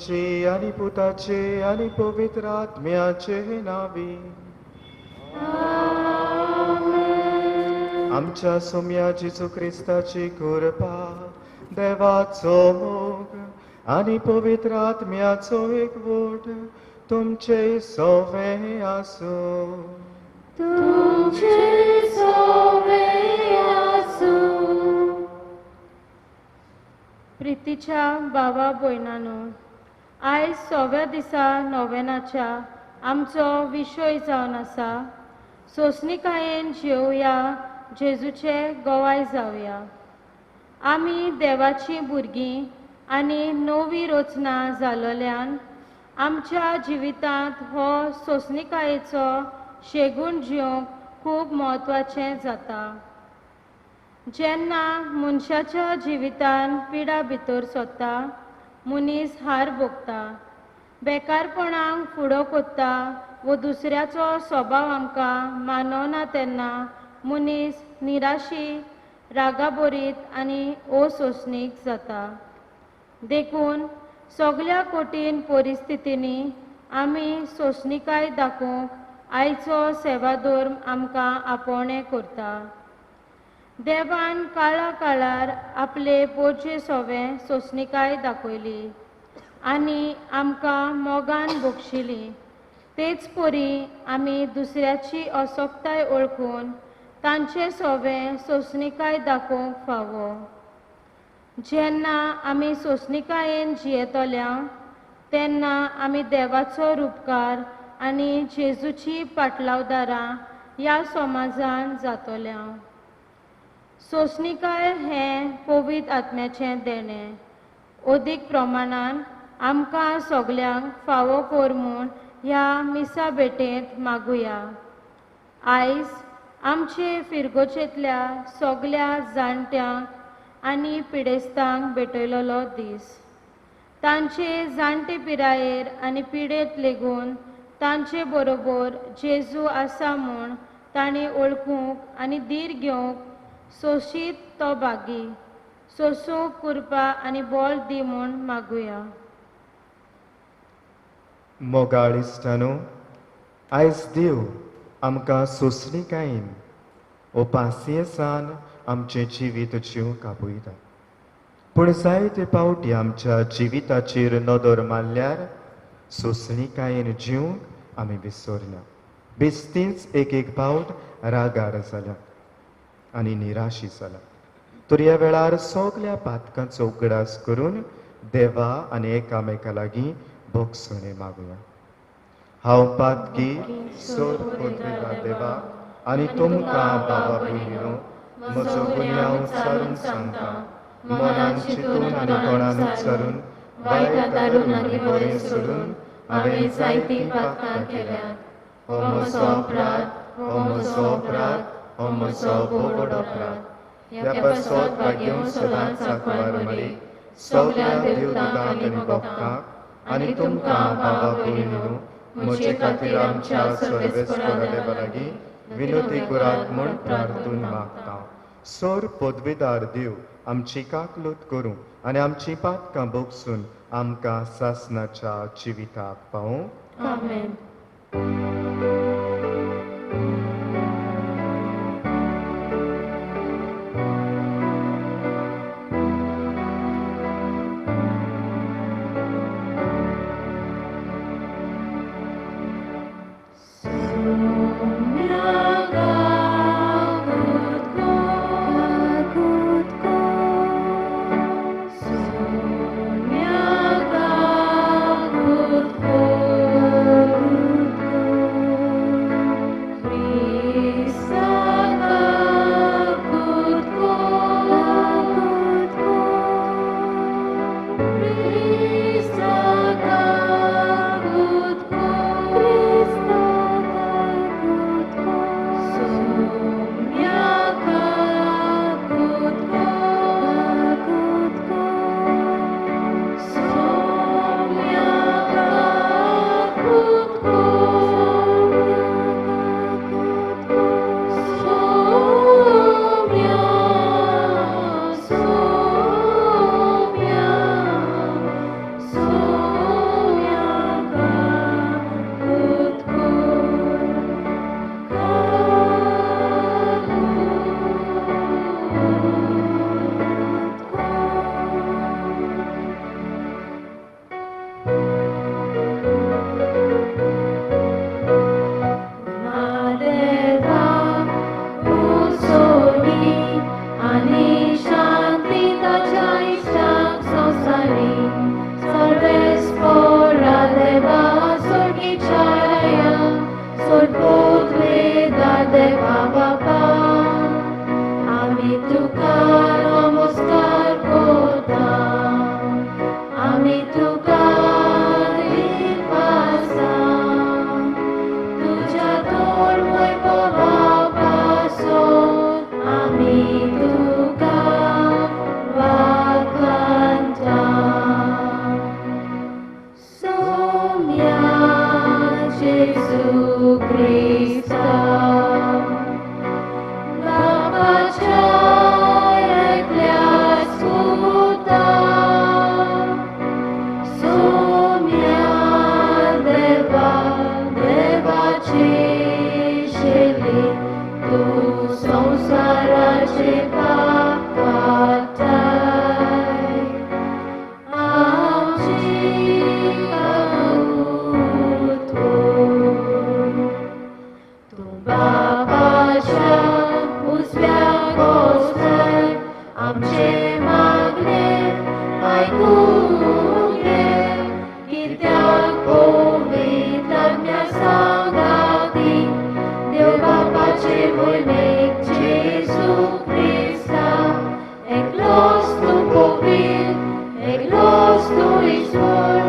बापाचे आनी पुताचे आनी पवित्र आत्म्याचे नावी. आमच्या सोम्या जेजू क्रिस्ताची कृपा, देवाचो मोग आनी पवित्र आत्म्याचो एकवट तुमचे सोवे आसूं. तुमचे सोवे आसूं. प्रितीच्या भावा भयणानो, आयज सव्या दिसा नोवेनाच्या आमचो विशय जावन आसा सोंसणिकायेन जेवया, जेजूचे गवाय जावया. आमी देवाचीं भुरगीं आनी नवी रचना जालोल्यान आमच्या जिवितांत हो सोंसणिकायेचो शेगूण जिवंक खूब म्हत्वाचें जाता. जेन्ना मनशाच्या जिवितान पिडा भितर सरता, मनीस हार भोगता, बेकारपणाक फुडो कोत्ता वो दुसऱ्याचो स्वभाव आमकां मानवना, तेन्ना मनीस निराशी, रागाबरीत आनी असोसणीक जाता. देखून सगल्या कठीण परिस्थितींनी आमी सोंसणिकाय दाखोवंक आयचो सेवाधर्म आमकां आपोवणें करता. देवान काळा काळार आपले पोरचे सोवे सोंसणिकाय दाखयली आनी आमकां मोगान बक्षिली. तेच परी आमी दुसऱ्याची असक्ताय वळखून तांचे सोवे सोंसणिकाय दाखोवंक फावो. जेन्ना आमी सोंसणिकायेन जियेतल्या तेन्ना आमी देवाचो रुपकार आनी जेजूची पाटलावदारां ह्या समाजान जातल्या. सोंसणिकाय हें पवित्र आत्म्याचें देणें अदीक प्रमाणान आमकां सगल्यांक फावो कर म्हूण ह्या मिसा भेटेंत मागुया. आयज आमचे फिरगोचेंतल्या सगल्या जाणट्यांक आनी पिडेस्तांक भेटयलेलो दीस. तांचे जाणटे पिरायेर आनी पिडेंत लेगून तांचे बरोबर जेजू आसा म्हूण तांणी वळखूंक आनी धीर घेवंक सोशीत तो भागी सोसूंक कृपा आनी बळ दी म्हूण मागुया. मोगाळ इश्टानो, आयज देव आमकां सोंसणिकायेन ओ पासियेसान आमचें जिवीत जिवंक आपयता. पूण जायते फावटी आमच्या जिविताचेर नदर मारल्यार सोंसणिकायेन जिवंक आमी विसरल्या. बेस्तीच एक एक फावट रागार जाल्या आनी निराशी जाला. तर ह्या वेळार सगल्या पातकांचो उगडास करून देवा आनी एकामेका लागीं भोगसणें मागुया. हांव पातकी सोर पदवेदार देवा आनी तुमकां बाबा भयणीनो म्हजो गुन्यांव उच्चारून सांगता. मनान चिंतून आनी तोंडान उच्चारून, वायट धाडून आनी बरें सोडून हांवें जायतीं पातकां केल्यात. हो म्हजो अपराध, हो म्हजो अपराध, हो म्हजो भोव अपराध. ह्या पासत भाग्यव सदांच आंकवार मरी सगल्या देवदूतांक आनी भक्तांक आनी तुमकां बाबा भयणीनो म्हजे खातीर आमच्या सर्वेस्परा देवा लागीं विनोती करात म्हूण प्रार्थून मागता. सोर पदवेदार देव आमची काकलूत करूं आनी आमची पातकां भोगसून आमकां सासणाच्या जिविताक पावूं. आमेन. Sonia Gagutko, Sonia Gagutko. जेजू क्रिस्ता बापाच्या एकल्याच पुता सोम्या देवा देवाची शेली तूं संवसाराचे पाप काडटाय आमची काकूट कर. तूं बापाच्या उजव्या कोसताय आमचे मागणे आयकून घे कित्याक पवित्र आत्म्या सांगाती देव बापाचे मोहिमेक जेजू क्रिस्ता एकलोच तूं पवित्र एकलोच तूं ईश्वर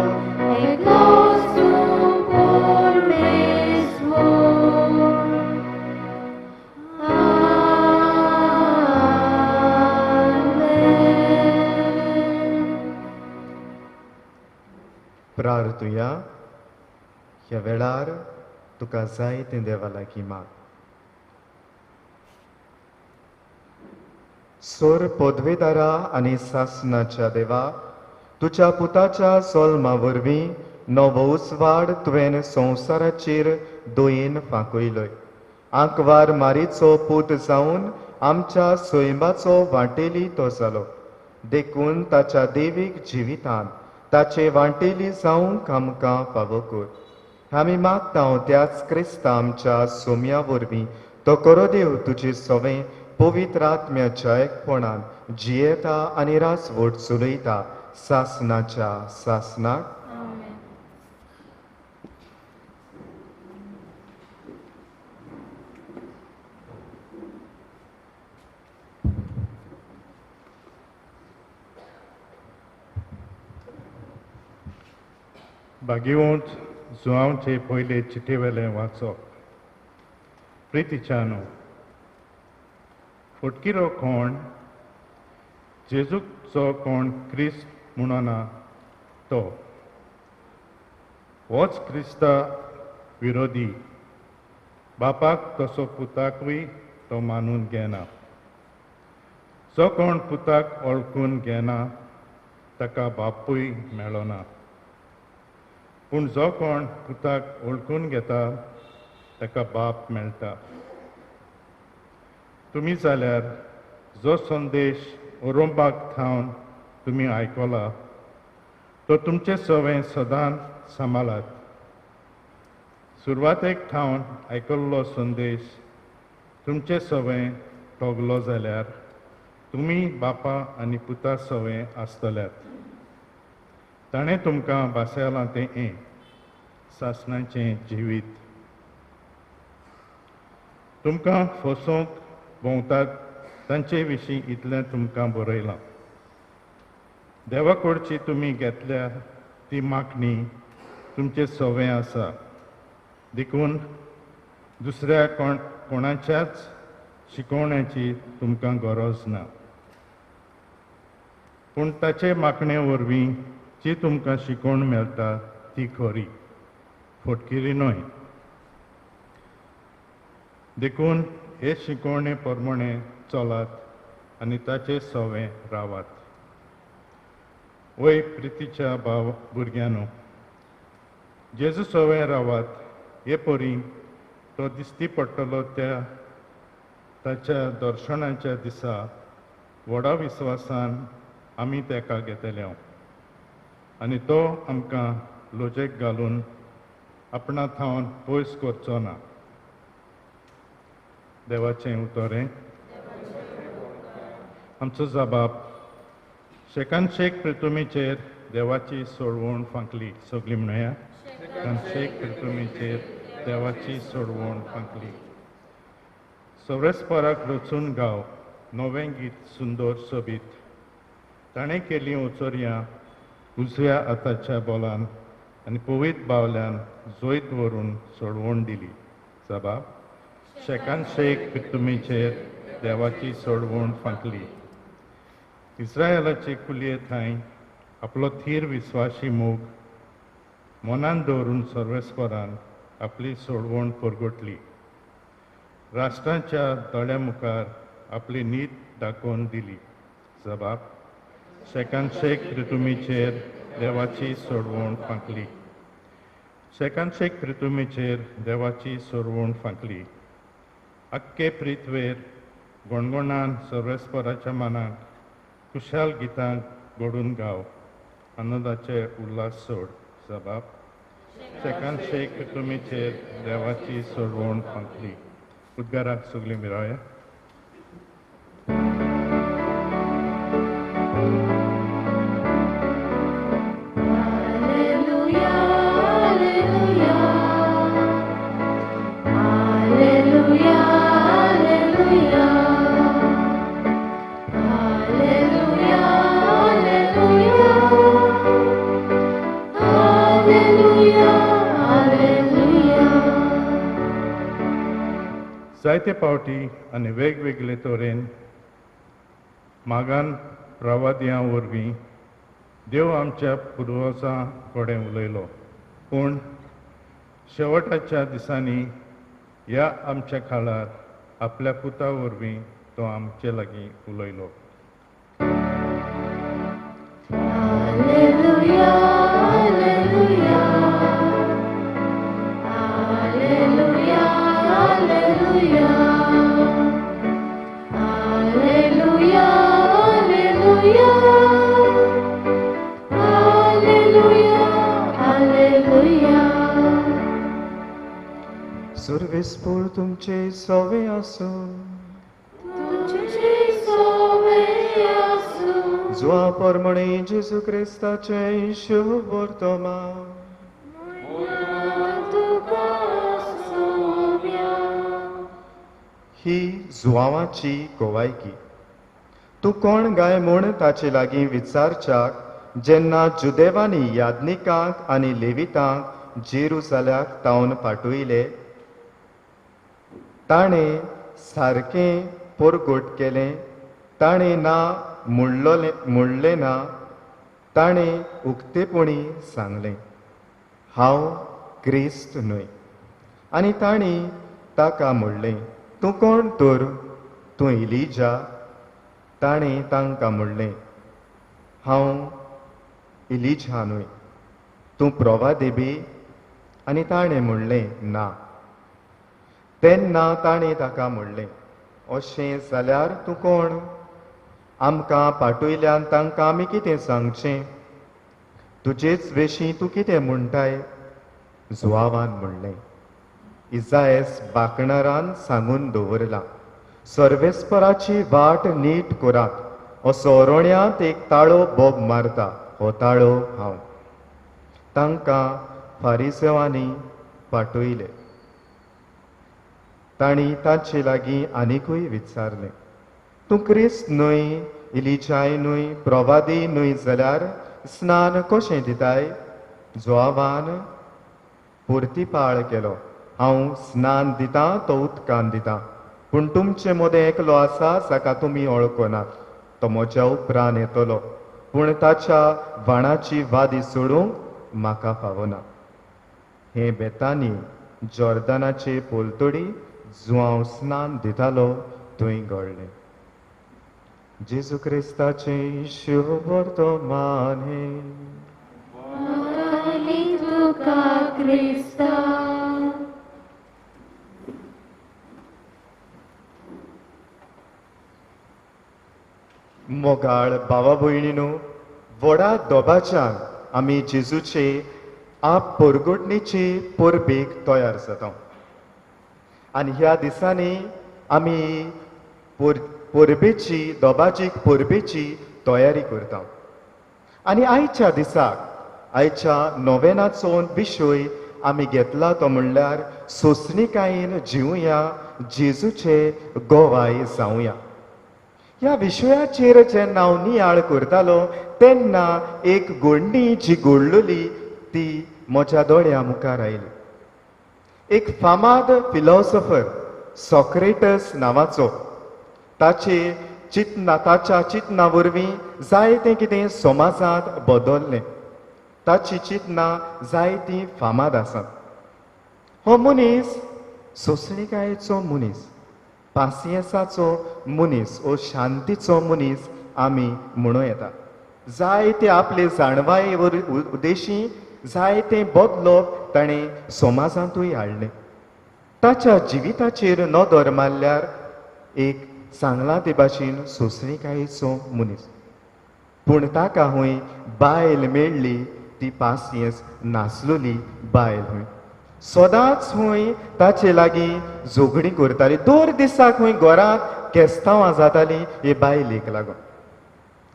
एकलोच तूं परमेश्वर. आमेन. प्रार्थुया. ह्या वेळार तुका जाय तें देवा लागीं माग. सोर पदवेदारा आनी सासनाच्या देवा, तुज्या पुताच्या सोल्मा वरवीं नवो उजवाड तुवें संवसाराचेर दयेन फांकयलोय. आंकवार मारीचो पूत जावन आमच्या सैमाचो वांटेली तो जालो, देखून ताच्या देवीक जिवितांत ताचे वांटेली जावंक आमकां फावो कर. आमी मागता त्याच क्रिस्ता आमच्या सोम्या वरवीं तो करो देव तुजे सवें पवित्र आत्म्याच्या एकपणान जियेता आनी राजवट चलयता सासनाच्या सासनाक. आमेन. भाग्यवंत जुआंवचे पयले चिटयेवेलें वाचप. प्रितीच्यानो, फटकिरो कोण जेजूचो कोण क्रिस्त म्हणना तो होच क्रिस्ता विरोधी. बापाक तसो पुताकूय तो मानून घेना. जो कोण पुताक वळखून घेना ताका बापूय मेळना, पूण जो कोण पुताक वळखून घेता ताका बाप मेळटा. तुमी जाल्यार जो संदेश ओरोंबाक थावन तुमी आयकला तो तुमचे सवें सदांच सांबाळात. सुरवातेक थावन आयकल्लो संदेश तुमचे सवें ठोगलो जाल्यार तुमी बापा आनी पुता सवें आसतल्यात. ताणें तुमकां भासयलां तें हें सासणाचें जिवीत. तुमकां फसोवंक भोंवतात तांचे विशीं इतलें तुमकां बरयलां. देवा कडची तुमी घेतल्या ती मागणी तुमचे सवें आसा, देखून दुसऱ्या कोणाच्याच शिकोवण्याची तुमकां गरज ना. पूण ताचे मागणे वरवीं जी तुमकां शिकोवण मेळटा ती खरी, फटकिरी न्हय. देखून हे शिकोवणे प्रमाणे चलात आनी ताचे सवें रावात. वय प्रितीच्या भाव भुरग्यांनो, जेजू सवें रावात हे परी तो दिश्टी पडटलो त्या ताच्या दर्शनाच्या दिसा व्हडा विस्वासान आमी ताका घेतले आनी तो आमकां लजेक घालून आपणा थावन पयस करचो ना. देवाचें उतर हें. आमचो जबाब शेकान शेक प्रितुमीचेर देवाची सोडवण फांकली. सगळी म्हणया, शेकान शेक प्रितुमीचेर देवाची सोडवण फांकली. सवरेस्पराक रचून गाव नवें गीत सुंदर सोबीत. ताणें केली उचोरयां उजव्या हाताच्या बोलान आनी पवीत बावल्यान जैत व्हरून सोडवण दिली. जबाब शेकान शेक प्रितुमीचेर देवाची सोडवण फांकली. इस्रायलाचे कुलये थंय आपलो थीर विस्वाशी मोग मनान दवरून सर्वेस्परान आपली सोडवण परगटली. राष्ट्रांच्या दोळ्या मुखार आपली नीत दाखोवन दिली. जबाब शेकानशेक पृथुमीचेर देवाची सोडवण फांकली. शेकानशेक पृथुमीचेर देवाची सोडवण फांकली. आख्खे पृथ्वेर गणगणान सर्वेस्पराच्या मनाक खुशाल गितां घडून गाव. आनंदाचे उल्हास सोड. जबाब शेकानशेक पृथुमीचेर देवाची सोडवण फांकली. उद्गाराक सगळीं मिरावया. Alleluia, alleluia, alleluia, alleluia, alleluia, alleluia, alleluia. जायते फावटी आनी वेगवेगळे तरेन मागान प्रवाद्यां वरवीं देव आमच्या पुर्वजां कडेन उलयलो, पूण शेवटाच्या दिसांनी ह्या आमच्या काळार आपल्या पुता वरवीं तो आमचे लागीं उलयलो. Alleluia, alleluia, alleluia, alleluia, alleluia, alleluia, alleluia, alleluia. सुर्वेस्पोर तुमचे सवे आसूं. तुझे सोवे आसूं. जुआ परमणे जेजू क्रिस्ताचें शुभ वर्तमान. तुका सोव्या. ही जुवांवाची गोवायकी. तूं कोण गाय म्हूण ताचे लागीं विचारच्याक जेन्ना जुदेवांनी याज्ञिकांक आनी लेवितांक जेरुजाल्याक तावन पाटयले, ताणें सारकें परगट केलें. ताणें ना म्हणलोलें म्हणलें ना. ताणें उक्तेपणी सांगलें, हांव क्रिस्त न्हय. आनी तांणी ताका म्हणलें, तूं कोण तर? तूं इलिजा? ताणें तांकां म्हणलें, हांव इलिजा न्हय. तूं प्रवादेबी? आनी ताणें म्हणलें, ना. तेन्ना ताणें ताका म्हणलें, अशें जाल्यार तूं कोण? आमकां पाटयल्यान तांकां आमी कितें सांगचें? तुजेच विशीं तूं कितें म्हणटाय? जुवावान म्हणलें, इजायस बाकणारान सांगून दवरलां, सर्वेस्पराची वाट नीट करात असो अरण्यांत एक ताळो बोब मारता, हो ताळो हांव. तांकां फारिसेवांनी पाटयले. तांणी ताचे लागीं आनिकूय विचारलें, तूं क्रिस्त न्हय, इलिजाय न्हय, प्रवादी न्हय जाल्यार स्नान कशें दिताय? जुवावान पुर्तीपाळ केलो, हांव स्नान दितां तो उदकान दितां, पूण तुमचे मदें एकलो आसा जाका तुमी वळखनात. तो म्हज्या उपरांत येतलो, पूण ताच्या वाणाची वादी सोडूंक म्हाका फावना. हें बेतानी जॉर्दनाचे पलतडी जुवांव स्नान दितालो थंय घडलें. जेजू क्रिस्ताचें शुभ वर्तमान हें. आनी तुका क्रिस्ता. मोगाळ भावा भयणीनो, व्हडा दोबाच्यान आमी जेजूचे आप परगटणेचे परबेक तयार जाता आनी ह्या दिसांनी आमी परबेची दोबाजीक परबेची तयारी करता. आनी आयच्या दिसाक आयच्या नोवेनाचो विशय आमी घेतला तो म्हणल्यार सोंसणिकायेन जिवया, जेजूचे गोवाय जावया. ह्या विशयाचेर जेन्ना हांव नियाळ करतालो तेन्ना एक घडणी जी घडलेली ती म्हज्या दोळ्या मुखार आयली. एक फामाद फिलॉसॉफर सॉक्रेटस नांवाचो, ताचे चिंतना ताच्या चिंतना वरवीं जायतें कितें समाजांत बदल्लें. ताची चिंतना जायतीं फामाद आसात. हो मनीस सोंसणिकायेचो मनीस, पासियेंसाचो मनीस ओ शांतीचो मनीस आमी म्हणूं येता. जायते आपले जाणवाये उद्देशी जायते बदलप ताणें समाजांतूय हाडलें. ताच्या जिविताचेर नदर मारल्यार एक सांगलां ते भाशेन सोंसणिकायेचो मनीस. पूण ताका हूंय बायल मेळ्ळी ती पासियेंस नासलोली बायल. हूंय सदांच हूंय ताचे लागीं झगडीं करताली. दर दिसाक हूंय घरांत केस्तांवां जातालीं हे बायलेक लागून.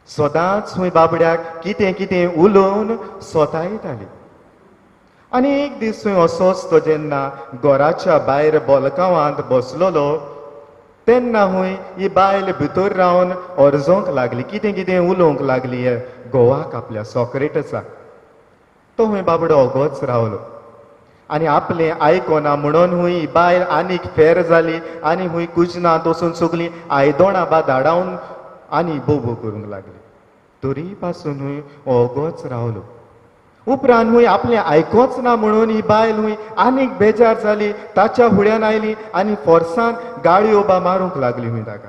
सदांच हूंय बाबड्याक कितें कितें उलोवन सोतायताली. आनी एक दीस हूंय असोच तो जेन्ना घराच्या भायर बोलकांवांत बसलोलो तेन्ना हूंय ही बायल भितर रावन अर्जोंक लागली, कितें कितें उलोवंक लागली हे घोवाक आपल्या सॉक्रेटसाक. तो हूंय बाबडो ओगोच रावलो आनी आपलें आयकोना म्हणून हूंय ही बायल आनीक फेर जाली आनी हूंय कुजनांत वचून सगळीं आयदोणां बा धाडावन आनी बोबो करूंक लागली. तरी पासून हूंय ओगोच रावलो. उपरांत हूंय आपलें आयकोच ना म्हणून ही बायल हूंय आनीक बेजार जाली, ताच्या हुड्यान आयली आनी फोर्सान गाळयो बा मारूंक लागली हूंय ताका.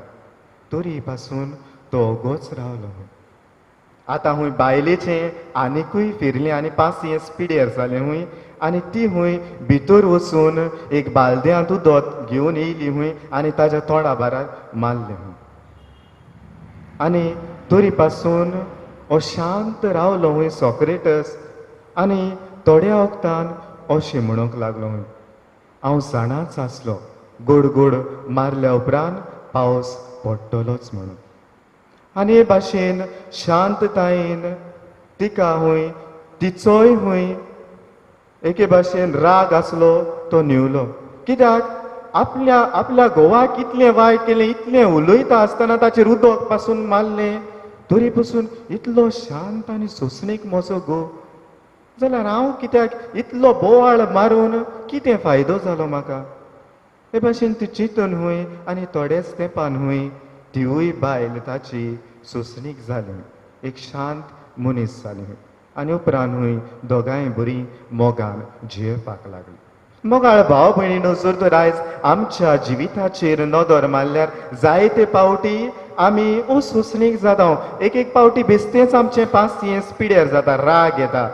तरी पासून तो ओगोच रावलो. हूंय आतां हूंय बायलेचें आनिकूय फिरलें आनी पासियेंस पिड्यार जालें हूंय आनी ती हूंय भितर वचून एक बालद्यांत उदक घेवन येयली हूंय आनी ताच्या तोंडा बारार मारलें हूंय. आनी तरी पासून हो शांत रावलो हूंय सॉक्रेटस आनी थोड्या वखदान अशें म्हणूंक लागलो हूंय, हांव जाणाच आसलो गोड गोड मारल्या उपरांत पावस पडटलोच म्हणून. आनी हे भाशेन शांततायेन तिका हूंय तिचोय हूंय एके भाशेन राग आसलो तो न्हिवलो. कित्याक आपल्या आपल्या घोवाक कितलें वायट केलें, इतलें उलयता आसतना ताचेर उदक पासून मारलें, तरी पसून इतलो शांत आनी सोंसणीक म्हजो घोव जाल्यार हांव कित्याक इतलो बोवाळ मारून कितें फायदो जालो म्हाका. हे भाशेन ती चिंतून हूंय आनी थोडेच तेंपान हूंय तिवूय बायल ताची सोंसणीक जाली, एक शांत मनीस जाली आनी उपरांत हूंय दोगांय बरीं मोगान जियेवपाक लागलीं. मोगाळ भाव भयणीनो, जर तर आयज आमच्या जिविताचेर नदर मारल्यार जायते पावटी आमी असोसणीक जाता. एक एक पावटी बेस्तेच आमचें पासियेंस पिड्यार जाता, राग येता.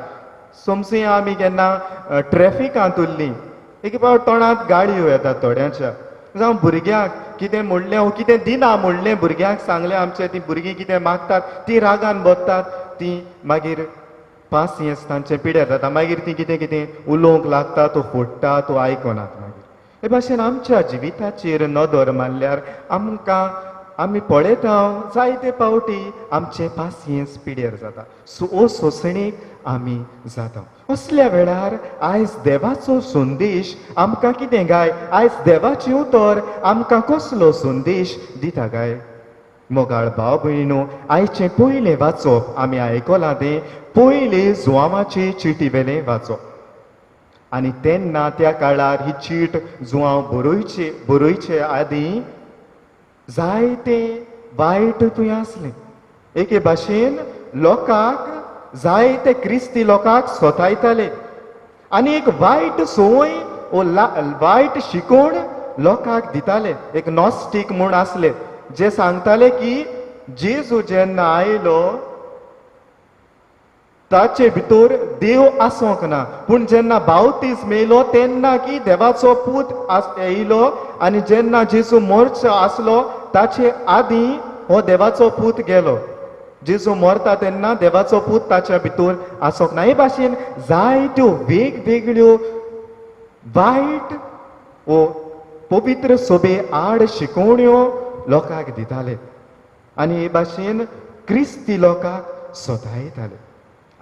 समजुया आमी केन्ना ट्रॅफिकांत उरलीं, एक पावट तोंडांत गाळयो येतात थोड्यांच्या, जावं भुरग्यांक कितें म्हणलें ओ कितें दिना म्हणलें भुरग्यांक सांगलें, आमचें तीं भुरगीं कितें मागतात तीं रागान बसतात, तीं मागीर पासियेंस तांचें पिड्यार जाता, मागीर तीं कितें कितें उलोवंक लागता, तो फोडटा, तो आयकनात. मागीर हे भाशेन आमच्या जिविताचेर नदर मारल्यार आमकां आमी पळयता जायते पावटी आमचें पासियेंस पिड्यार जाता, सो ओ सोंसणीक आमी जाता. असल्या वेळार आयज देवाचो संदेश आमकां कितें गाय, आयज देवाचें उतर आमकां कसलो संदेश दिता गाय. मोगाळ भाव भयणीनो, आयचें पयलें वाचप आमी आयकलां तें पयले जुवांवाचे चिटी वेलें वाचप. आनी तेन्ना त्या काळार ही चीट जुवांव बरोवचे बरोवचे आदीं जायते वायट थंय आसलें. एके भाशेन लोकांक जायते क्रिस्ती लोकांक सोतायताले आनी एक वायट संवय ओ वायट शिकवण लोकांक दिताले. एक नॉस्टीक म्हूण आसले जे सांगताले की जेजू जेन्ना आयलो ताचे भितर देव आसोंक ना, पूण जेन्ना बावतीस मेलो तेन्ना की देवाचो पूत येयलो आनी जेन्ना जेजू मोर्चो आसलो ताचे आदीं हो देवाचो पूत गेलो. जेजू मरता तेन्ना देवाचो पूत ताच्या भितर आसोंक ना. हे भाशेन जायत्यो वेगवेगळ्यो वायट वो पवित्र सोबे आड शिकोवण्यो लोकांक दिताले आनी हे भाशेन क्रिस्ती लोकांक सोतायताले.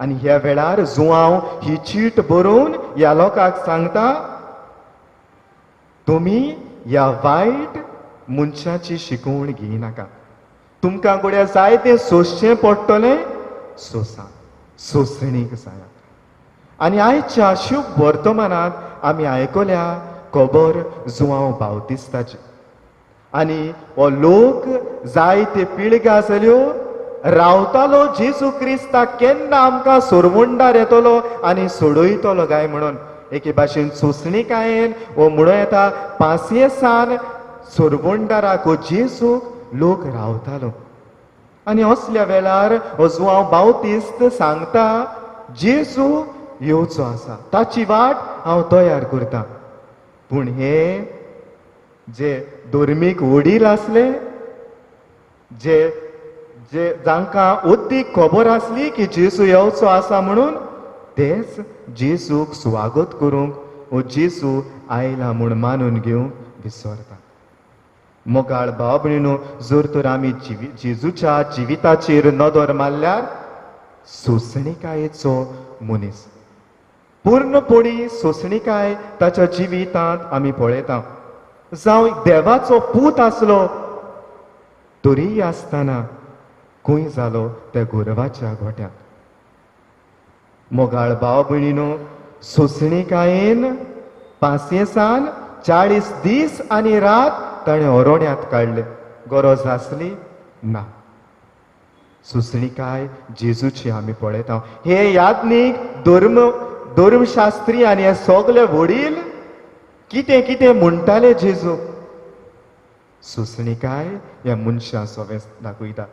आनी ह्या वेळार जुवांव ही चीट बरोवन ह्या लोकांक सांगता, तुमी ह्या वायट मनशाची शिकवण घेयनाका, तुमकां गोड्या जाय तें सोंसचें पडटलें, सोंसा, सोंसणीक जायात. आनी आयच्या शुभ वर्तमानांत आमी आयकल्या खबर जुवांव बावतिस्ताची. आनी हो लोक जायते पिळग्या जाल्यो रावतालो जेजू क्रिस्ताक केन्ना आमकां सोरवंडार येतलो आनी सोडयतलो काय म्हणून. एके भाशेन सोंसणीकायेन वो म्हणूं येता पासियेसान सोरवंडाराक वो जेजूक लोक रावतालो. आनी असल्या वेळार हो जुआंव बावतिस्त सांगता जेजू येवचो आसा, ताची वाट हांव तयार करता. पूण हे जे धर्मीक वडील आसले, जे जे जांकां अदीक खबर आसली की जेजू येवचो आसा म्हणून, तेच जेजूक स्वागत करूंक वो जेजू आयला म्हूण मानून घेवंक विसरता. मोगाळ भाव भयणीनो, जर तर आमी जेजूच्या जिविताचेर नदर मारल्यार सोंसणीकायेचो मनीस, पूर्णपणी सोंसणीकाय ताच्या जिवितांत आमी पळयता. जावं देवाचो पूत आसलो तरीय आसतना खंय जालो त्या गोरवाच्या गोट्यांत. मोगाळ भाव भयणीनो, सोंसणीकायेन पासियेसान 40 दीस आनी रात ताणें अरण्यांत काडले. गरज आसली ना. सोंसणीकाय जेजूची आमी पळयता. हे याज्ञीक धर्मशास्त्री आनी हे सगळे वडील कितें कितें म्हणटाले जेजू. सोंसणीकाय ह्या मनशां सवें दाखयता.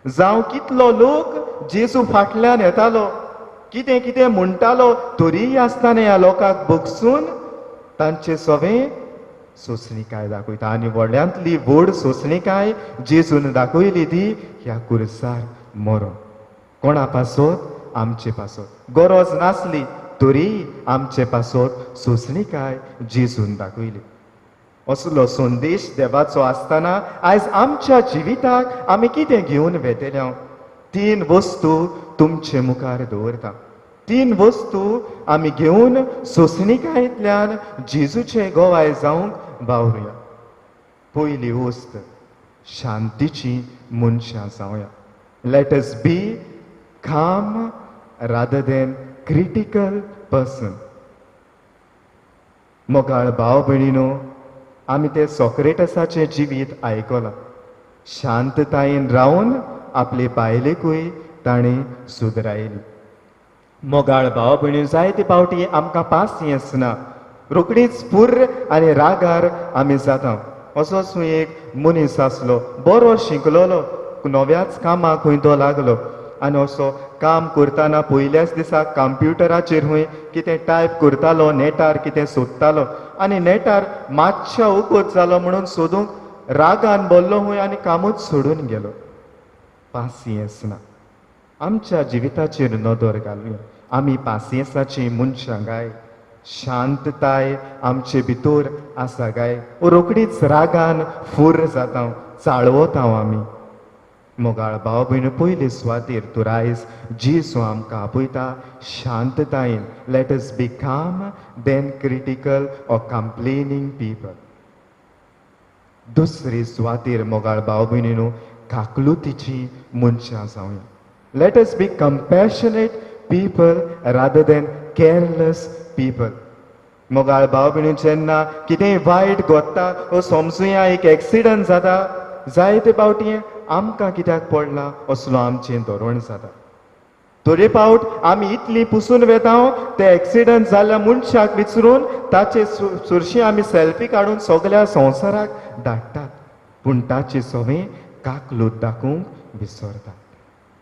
जावं कितलो लोक जेजू फाटल्यान येतालो, कितें कितें म्हणटालो, तरीय आसतना ह्या लोकांक बगसून तांचे सवें सोंसणीकाय दाखयता. आनी व्हडल्यांतली व्हड सोंसणीकाय जेजून दाखयली ती ह्या कुरसार मरोन. कोणा पासत? आमचे पासत. गरज नासली तरी आमचे पासत सोंसणीकाय जेजून दाखयली. असलो संदेश देवाचो आसतना आयज आमच्या जिविताक आमी कितें घेवन वेतले? 3 वस्तू तुमचे मुखार दवरता. 3 वस्तू आमी घेवन सोंसणीकायेंतल्यान जेजूचे गोवाय जावंक वावरुया. पयली वस्त, शांतीची मनशां जावया. Let us be calm rather than critical person. मोगाळ भाव भयणीनो, आमी ते सॉक्रेटसाचें जिवीत आयकलां. शांततायेन रावन आपले बायलेकूय ताणें सुदरायली. मोगाळ भाव भयणी, जायते फावटी आमकां पासियेंस ना, रोखडीच फुर्र आनी रागार आमी जाता. असोच एक मनीस आसलो, बरो शिकलोलो, नव्याच कामाक खंय तो लागलो आनी असो काम करतना पयल्याच दिसा कंप्युटराचेर खंय कितें टायप करतालो, नेटार कितें सोदतालो आनी नेटार मातशा उकोत जालो म्हणून सोदूंक रागान बोल्लो खंय आनी कामूच सोडून गेलो. पासियेंस ना. आमच्या जिविताचेर नदर घालुया. आमी पासियेंसाची मनशां गाय? शांतताय आमचे भितर आसा गाय? रोखडीच रागान फुर्र जाता, चाळवता आमी. मोगाळ भाव भयण, पयले सुवातेर तर आयज जेजू आमकां आपयता शांततायेन. Let us be calm than critical or complaining people. दुसरे सुवातेर मोगाळ भाव भयणीनो, काकलुतीची मनशां जावया. Let us be compassionate people rather than careless people. मोगाळ भाव भयणी, जेन्ना कितेंय वायट घडटा वो समजुया एक एक्सिडंट जाता, जायते फावटी आमकां कित्याक पडला असलो आमचें धोरण जाता. थोडे फावट आमी इतली पुसून वेता, ते एक्सिडंट जाल्ल्या मनशाक विचरून ताचे सुरशी आमी सेल्फी काडून सगळ्या संवसाराक धाडटात, पूण ताचे सवें काकलूत दाखोवंक विसरतात.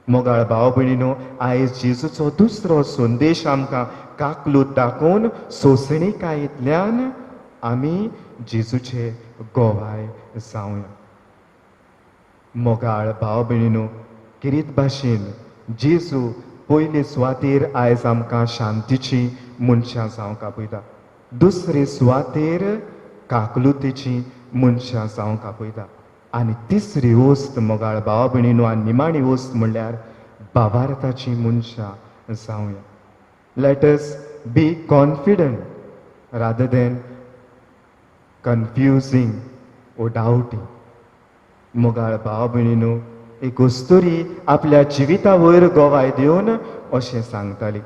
मोगाळ भाव भयणीनो, आयज जेजूचो दुसरो संदेश आमकां काकलूत दाखोवन सोंसणीकायेंतल्यान आमी जेजूचे गोवाय जावया. मोगाळ भाव भयणीनो, किरीत भाशेन जेजू पयले सुवातेर आयज आमकां शांतीची मनशां जावंक आपयता, दुसरे सुवातेर काकलुतीची मनशां जावंक आपयता आनी तिसरी वस्त मोगाळ भाव भयणीनो आनी निमाणी वस्त म्हणल्यार भावार्थाची मनशां जावया. Let us be confident rather than confusing or doubting. मोगाळ भाव भयणीनो, एक अस्तुरी आपल्या जिविता वयर गोवाय दिवन अशें सांगताली,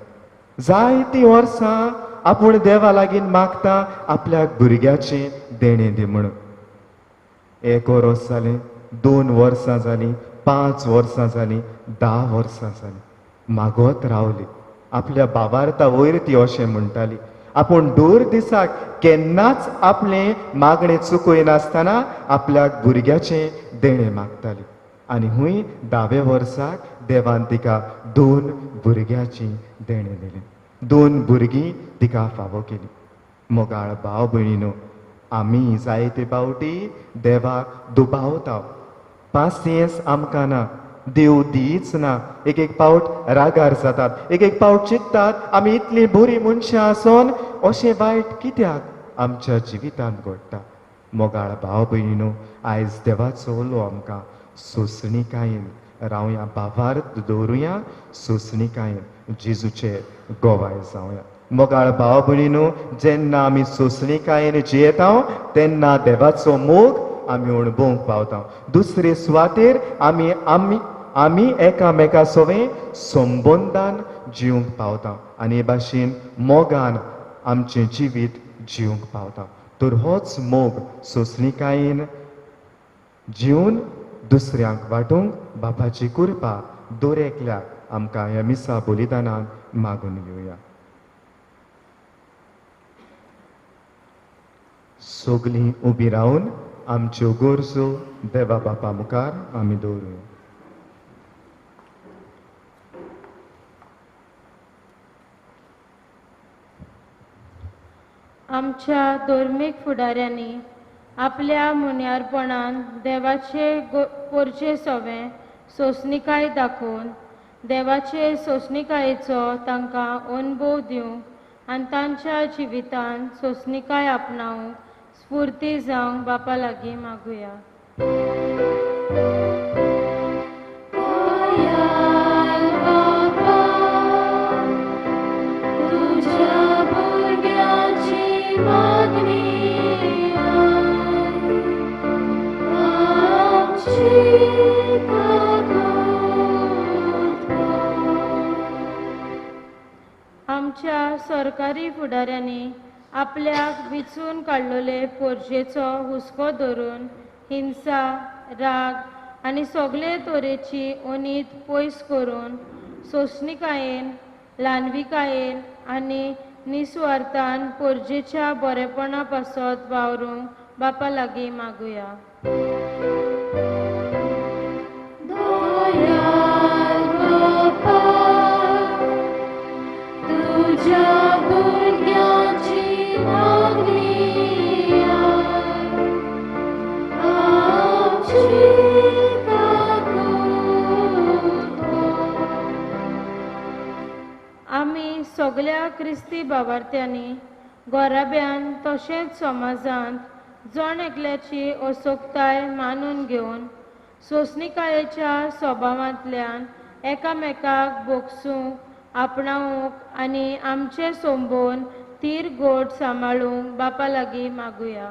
जायतीं वर्सां आपूण देवा लागीं मागता आपल्याक भुरग्याचें देणें दी म्हणून. 1 वर्स जालें, 2 वर्सां जालीं, 5 वर्सां जालीं, 10 वर्सां जालीं, मागत रावली. आपल्या भावार्था वयर ती अशें म्हणटाली. आपूण दर दिसाक केन्नाच आपलें मागणें चुकयनासतना आपल्याक भुरग्याचें देणें मागताली. आनी हुंय 10व्या वर्साक देवान तिका 2 भुरग्याचीं देणें दिलें. 2 भुरगीं तिका फावो केली. मोगाळ भाव भयणीनो, आमी जायते फावटी देवाक दुबावता. पासियेंस आमकां ना, देव दीच ना. एक एक पावट रागार जातात, एक एक पावट चिंततात आमी इतलीं बरीं मनशां आसून अशें वायट कित्याक आमच्या जिवितांत घडटा. मोगाळ भाव भयणीनो, आयज देवाचो उलो आमकां सोंसणिकायेन रावया, भावार्थ दवरुया, सोंसणिकायेन जेजूचे गोवाय जावया. मोगाळ भाव भयणीनो, जेन्ना आमी सोंसणिकायेन जियेता तेन्ना देवाचो मोग आमी अणभवंक पावता. दुसरे सुवातेर आमी आमी आमी एकामेका सोवें संबंदान जिवंक पावता आनी हे भाशेन मोगान आमचें जिवीत जिवंक पावता. तर होच मोग सोंसणिकायेन जिवन दुसऱ्यांक वांटूंक बापाची कृपा दर एकल्याक आमकां ह्या मिसा बलिदानान मागून घेवया. सगलीं उबी रावन आमच्यो गरजो देवा बापा मुखार आमी दवरुया. आमच्या धर्मीक फुडाऱ्यांनी आपल्या मुन्यारपणान देवाचे पोरचे सोवे सोंसणिकाय दाखोवन देवाचे सोंसणिकायेचो तांकां अणभव दिवंक आनी तांच्या जिवितान सोंसणिकाय आपणावंक स्फूर्ती जावंक बापा लागीं मागुया. आमच्या सरकारी फुडाऱ्यांनी आपल्याक विचून काडलेले पोरजेचो हुस्को धरून हिंसा, राग आनी सगळे तरेची अनीत पयस करून सोंसणिकायेन, ल्हानविकायेन आनी निस्वार्थान पोरजेच्या बरेपणा पासत वावरूंक बापा लागीं मागुया. आमी सगल्या क्रिस्ती भावार्थ्यांनी घराब्यान तशेंच समाजांत जण एकल्याची असोकताय मानून घेवन सोंसणिकायेच्या स्वभावांतल्यान एकामेकाक भोगसूंक, आपणावंक आनी आमचें संबोवन तीर गोड सांबाळूंक बापा लागीं मागुया.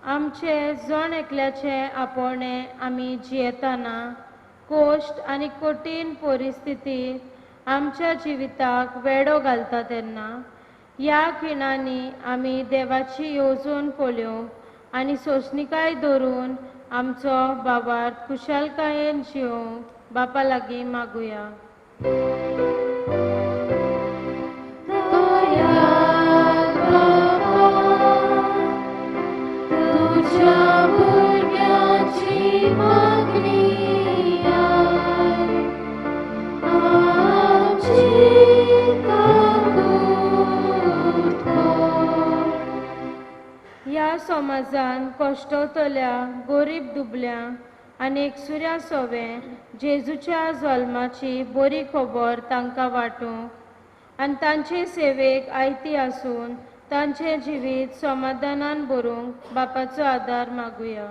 आमचे जण एकल्याचे आपोवणें आमी जियेतना कोश्ट आनी कठीण परिस्थिती आमच्या जिविताक वेडो घालता तेन्ना ह्या खिणांनी आमी देवाची येवजण पळोवंक आनी सोंसणिकाय धरून आमचो भावार्थ खुशालकायेन जिवंक बापा लागीं मागुया. ह्या समाजान कश्टवतल्या गरीब दुबल्यांक आनी एकसुऱ्या सोवे जेजूच्या जल्माची बरी खबर तांकां वांटूंक आनी तांचे सेवेक आयती आसून तांचें जिवीत समाधानान भरूंक बापाचो आदार मागुया.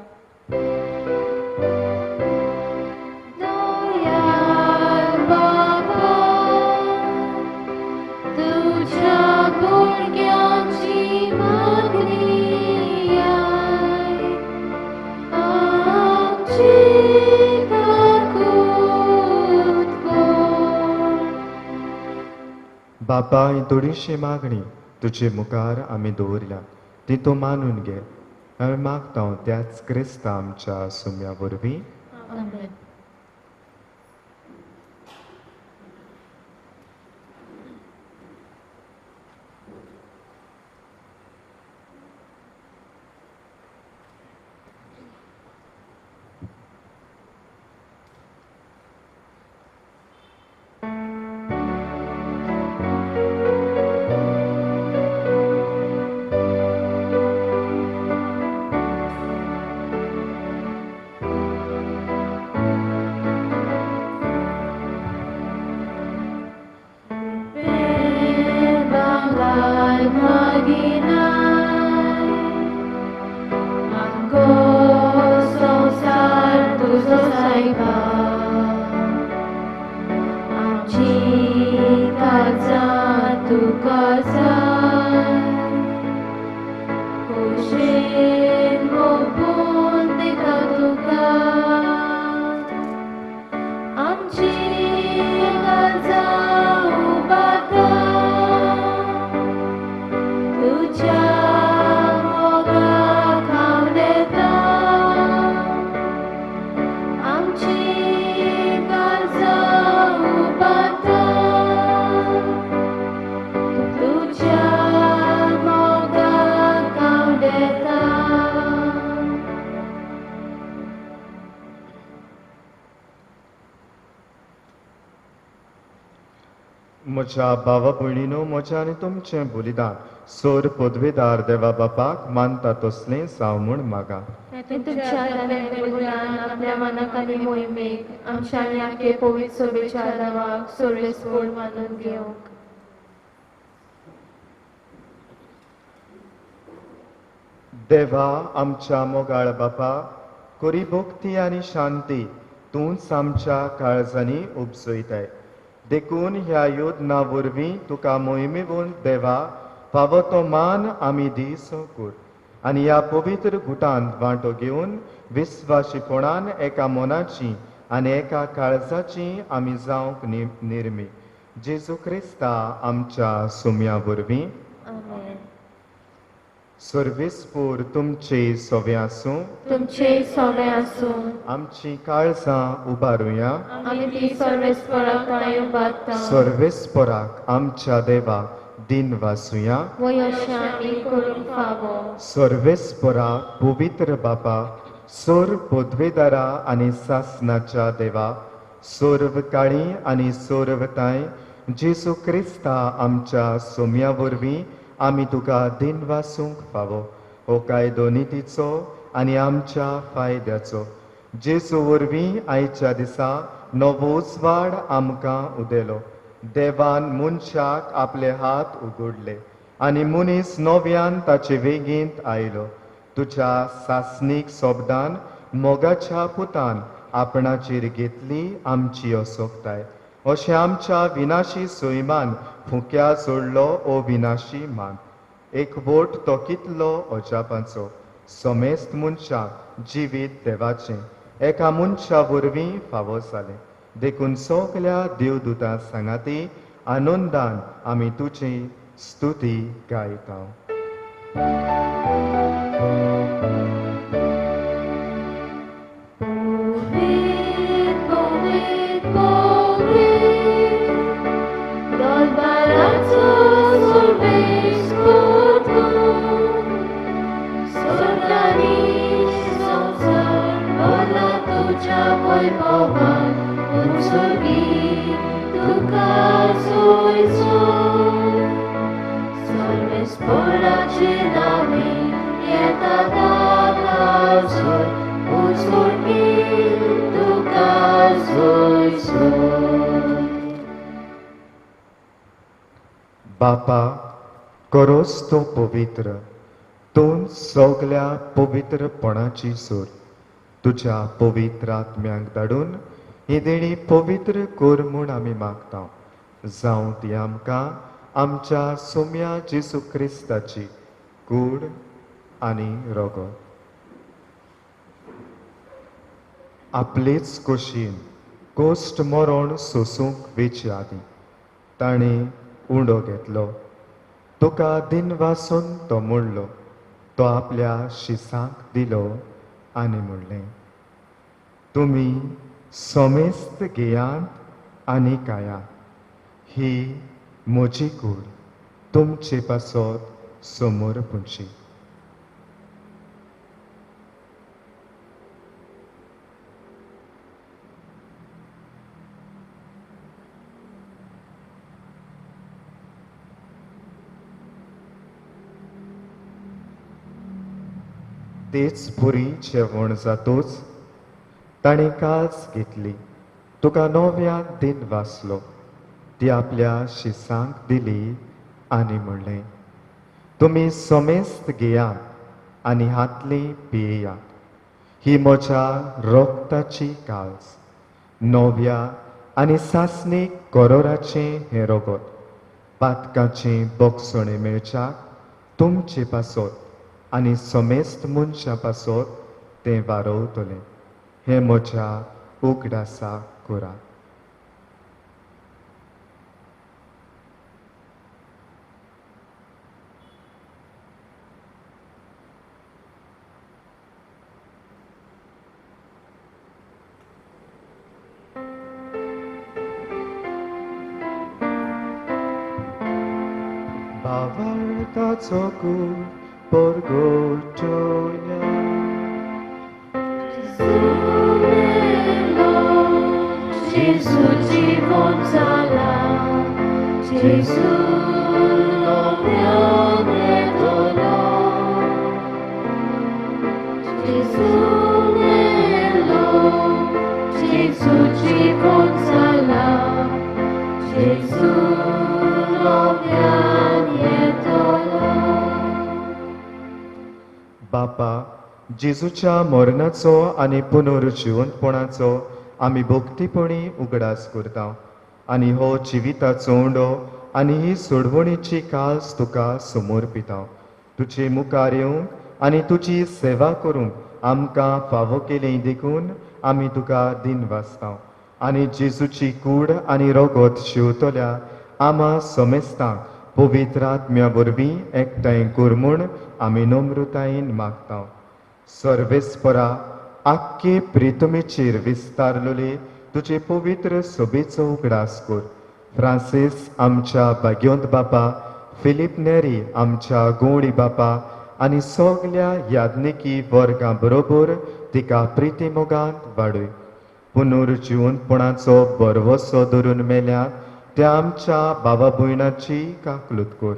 Thank you. बापा, ही थोडीशी मागणी तुजे मुखार आमी दवरल्या, ती तूं मानून घे. आमी मागता त्याच क्रिस्ता आमच्या सुम्या वरवीं. आमेन. म्हज्या भावा भयणीनो, म्हज्या आनी तुमचें बलिदान सोर पदवेदार देवा बापाक मानता तसलें जावं म्हूण मागा. तुमच्या बलिदान आपल्या मनाक आनी मोहिमेक आमच्या आनी आखे पवित्र सभेच्या देवाक सर्वेस्पोर मानून घेवंक. देवा आमच्या मोगाळ बापा, कोरी भक्ती आनी शांती तूंच आमच्या काळजांनी उपजयताय, देखून ह्या योजना वरवीं तुका मोहिमेवन देवा फावो तो मान आमी दीस कर आनी ह्या पवित्र गुटांत वांटो घेवन विस्वाशीपणान एका मनाची आनी एका काळजाची आमी जावंक निर्मी. जेजू क्रिस्ता आमच्या सुम्या वरवीं. सर्वेस्पोर तुमचे सोवे आसूं. तुमचे सोवे आसूं. आमची काळजां उबारुया. आमी ती सर्वेस्पोराक उबारता. सर्वेस्पोराक आमच्या देवा दिन वासुया. वयशा आमी करूंक फावो. सर्वेस्पोराक पवित्र बापा, सोर पदवेदारा आनी सासनाच्या देवा, सर्व काळी आनी सर्वताय जेजू क्रिस्ता आमच्या सोम्या वरवीं आमी तुका दिन वासूंक फावो. हो कायदो नितीचो आनी आमच्या फायद्याचो. जेजू वरवीं आयच्या दिसा नवो उजवाड आमकां उदेलो. देवान मनशाक आपले हात उगडले आनी मनीस नव्यान ताचे वेगींत आयलो. तुज्या सासणीक शब्दान मोगाच्या पुतान आपणाचेर घेतली आमची असोकताय. अशें आमच्या विनाशी सैमान फुक्या जोडलो ओ विनाशी मान. एक वोट तो कितलो अजापांचो. समेस्त मनशाक जिवीत देवाचें एका मनशा वरवीं फावो जालें. देखून सगल्या देवदूतां सांगाती आनंदान आमी तुजी स्तुती गायता. बापा, करोस तो पवित्र, तूं सगल्या पवित्रपणाची सूर. तुज्या पवित्र आत्म्यांक धाडून ही देणी पवित्र कर म्हूण आमी मागता. जावं ती आमकां आमच्या सोम्या जेजू क्रिस्ताची कूड आनी रगत. आपलेच कुशीन कोश्ट मरण सोसूंक वेचे आदीं ताणें उंडो घेतलो, तुका दिनवासून तो मोडलो, तो आपल्या शिसांक दिलो आनी म्हणलें, तुमी समेस्त घेयात आनी खायात, ही म्हजी कूड तुमचे पासत समोर पुंची. तेच पुरी जेवण जातोच ताणें काज घेतली, तुका नव्या दिन वाचलो, ती आपल्या शिसांक दिली आनी म्हणलें, तुमी समेस्त घेयात आनी हातली पियेयात, ही म्हज्या रोगताची काज, नव्या आनी सासणीक करोराचें हें रोगत, पातकाचें बोगसणें मेळच्याक तुमचे पासत आनी समेस्त मनशां पासत तें वारवतलें, हें म्हज्या उगडासाक करात. भावार्थाचो कूड परगटोया. Gesù ci consola, Gesù lo promettono, Gesù nello, Gesù ci consola, Gesù lo promettono. बापा, जेजूच्या मरणाचो आनी पुनर्जिवंतपणाचो आमी भक्तीपणी उगडास करता आनी हो जिविताचो उंडो आनी ही सोडवणीची काज तुका समर्पिता. तुजे मुखार येवंक आनी तुजी सेवा करूंक आमकां फावो केली देखून आमी तुका दिन वाचता आनी जेजूची कूड आनी रोगत शिंवतल्या आमा समेस्तांक पवित्र आत्म्या वरवीं एकठांय कर म्हूण आमी नम्रतायेन मागता. सर्वेस्परा, आख्खे प्रितमेचेर विस्तारलेले तुजे पवित्र सभेचो उगडास कर. फ्रांसीस आमच्या भाग्योंत बापा, फिलीप नेरी आमच्या गोवणी बापा आनी सगल्या याज्ञिकी वर्गां बरोबर तिका प्रिती मोगांत वाडय. पुनर्जिवंतपणाचो भरवसो धरून मेल्या त्या आमच्या बाबा भयणाची काकलूत कर.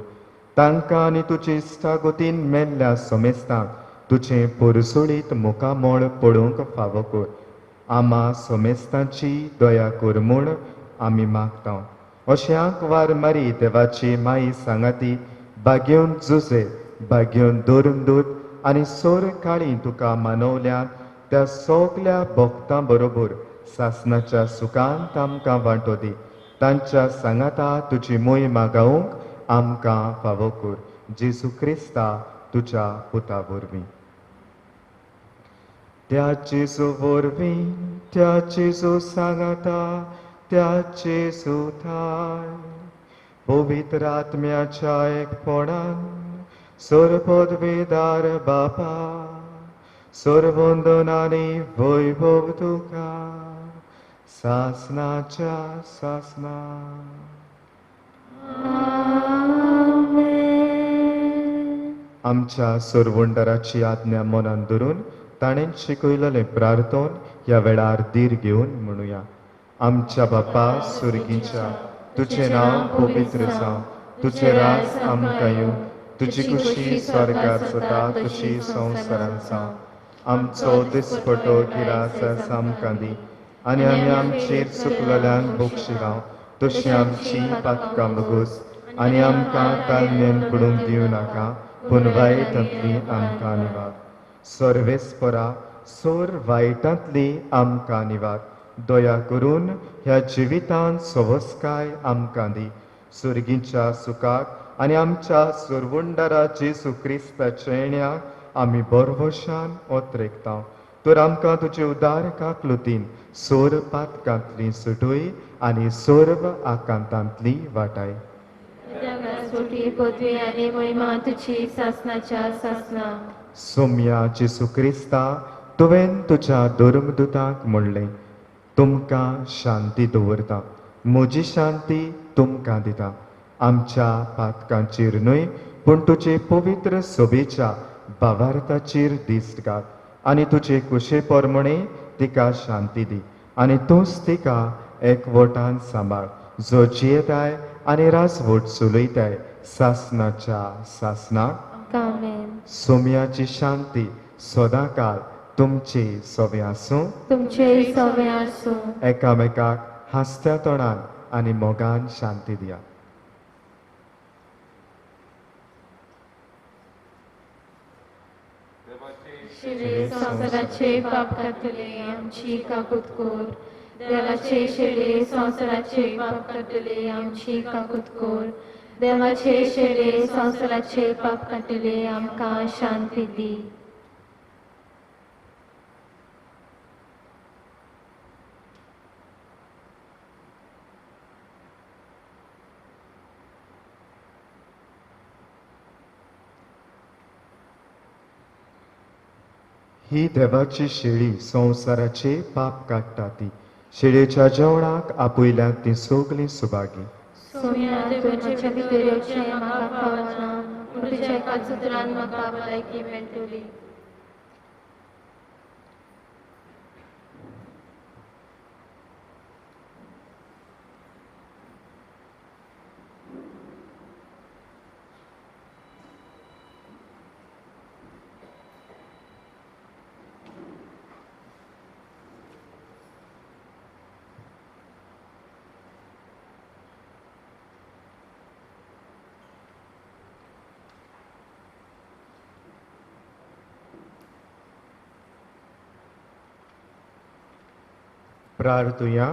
तांकां आनी तुजे इश्टागतीन मेल्ल्या समेस्तांक तुजें पोरसोळीत मुखामळ पळोवंक फावो कर. आमा समेस्तांची दया कर म्हूण आमी मागता. अशें आंकवार मारी देवाची माई सांगाती भाग्योन जुजे, भाग्योन धर्मदूत आनी सोर काळी तुका मानवल्यात त्या सगल्या भक्तां बरोबर सासनाच्या सुखांत आमकां वांटो दी. तांच्या सांगाता तुजी मोहिमा गावंक आमकां फावो कर. जेजू क्रिस्ता तुज्या पुता वरवीं. त्या जेजू वरवीं, त्या जेजू सांगाता, त्या जेजू थाय पवित्र आत्म्याच्या एकपणान सर्वपदवीदार बापा, सर्वंदन आनी वैभव तुका सासनाच्या सासना. आमच्या सरवंडराची आज्ञा मनान धरून ताणें शिकयलेलें प्रार्थन ह्या वेळार धीर घेवन म्हणुया. आमच्या बापा सुर्गीच्या, तुजें नांव पवित्र जावं, तुजें राज आमकां येवं, तुजी खुशी स्वर्गार जाता तशी संवसारांत जावं. आमचो दिसपटो गिरास आमकां दी आनी आमी आमचेर चुकलेल्यांक बक्षिराव तशी आमची पातकां बगूस आनी आमकां तालमेन पडूंक दिवं नाका, पूण वायटांतली आमकां निवार. सर्वेस्परा, सोर वायटांतली आमकां निवार. दया करून ह्या जिवितांत सवस्काय आमकां दी. सुर्गीच्या सुखाक आनी आमच्या सरवंडारा जेजू क्रिस्ताच्या येण्याक आमी बरवशान ओतरेकता. तर आमकां तुजे उदार काकलुतीन सोर पातकांतली सुटय आनी सर्व आकांतांतली वाटाय. स्तुती पदवी आनी महिमा तुजी सासनाच्या सासना. सोम्या जेसू क्रिस्ता, तुवें तुज्या धर्मदुतांक म्हणलें, तुमकां शांती दवरता, म्हजी शांती तुमकां दिता. आमच्या पातकांचेर न्हय पूण तुजे पवित्र सभेच्या भावार्थाचेर दिश्ट घाल आनी तुजे कुशे प्रमाणे तिका शांती दी आनी तूंच तिका एकवटान सांबाळ, जो जियेताय आनी राजवट चलयताय सासनाच्या सासनाक. आमेन. सोम्याची शांती सदांकाळ तुमचे सवे आसूं. तुमचेय सवे आसूं. एकामेकाक हांसत्या तोंडान आनी मोगान शांती दिया. शिरे संवसाराचे पाप काडटले आमची काकूत कर. देवाचे शेरे संवसाराचे पाप काडटले आमची काकूत कर. देवाचे शेरे संवसाराचे पाप काडटले आमकां शांती दी. ही देवाची शेळी संवसाराचे पाप काडटा ती शेळयेच्या जेवणाक आपयल्यात ती सगळीं सुभागी. सोम्या, तुमच्या भितर येवचें म्हाका फावना, पूण तुज्या एकाच उतरान म्हाका भलायकी मेळटली. प्रार्थुया.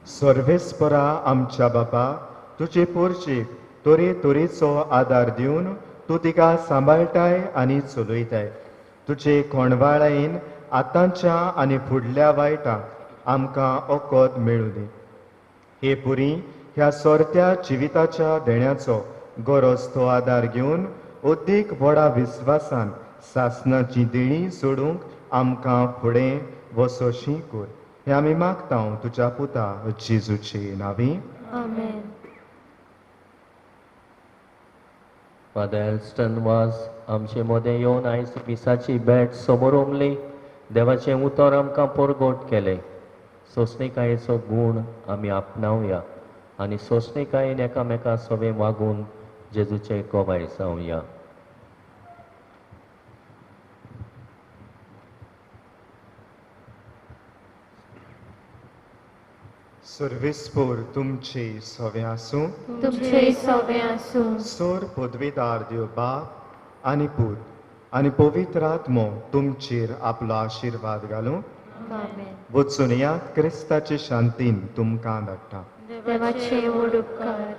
सर्वेस्परा आमच्या बापा, तुजे पोरचेक तरे तरेचो आदार दिवन तूं तिका सांबाळटाय आनी चलयताय. तुजे कोणवाळायेन आतांच्या आनी फुडल्या वायटाक आमकां ओकद मेळूं दी. हे पुरी ह्या सोरत्या जिविताच्या देण्याचो गरज तो आदार घेवन अदीक व्हडा विस्वासान सासनाची देणी सोडूंक आमकां फुडें वसोशी कर. हें आमी मागता तुज्या पुता जेजूचे नांवी. आमेन. फादर एल्स्टन वाज आमचे मदें येवन आयज मिसाची भेट समोर देवाचें उतर आमकां परगट केलें. सोंसणीकायेचो गूण आमी आपणावया आनी सोंसणीकायेन एकामेका सवें वागून जेजूचे गवाय जावया. सर्वेस्पोर तुमचे सवे आसूं. तुमचे सवे आसूं. सोर पदवीदार देव बाप आनी पूत आनी पवित्र आत्मो तुमचेर आपलो आशिर्वाद घालूं. आमेन. वचून यात क्रिस्ताचे शांतीन तुमकां धाडटा. देवाचे व्हड उपकार.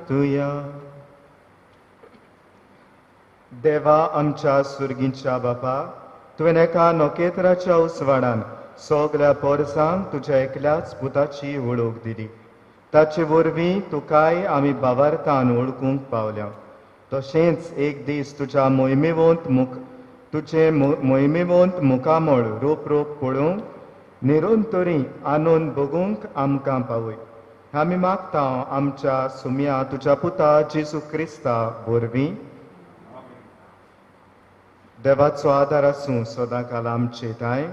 प्रार्थुया. देवा आमच्या सुर्गींच्या बापा, तुवें एका नखेत्राच्या उजवाडान सगल्या पोरसांक तुज्या एकल्याच पुताची वळख दिली. ताचे वरवीं तुकाय आमी बावार्थान वळखूंक पावल्या. तशेंच एक दीस तुज्या मोहिमेवंत मुख तुजें मोहिमेवंत मुखामळ रोप रोप पळोवंक निरंतरी आनंद भोगूंक आमकां पावय. आमी मागता आमच्या सुम्या तुज्या पुता जेजू क्रिस्ता वरवीं. देवाचो आदार आसूं सदां काल आमचे ठांय.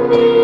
Me.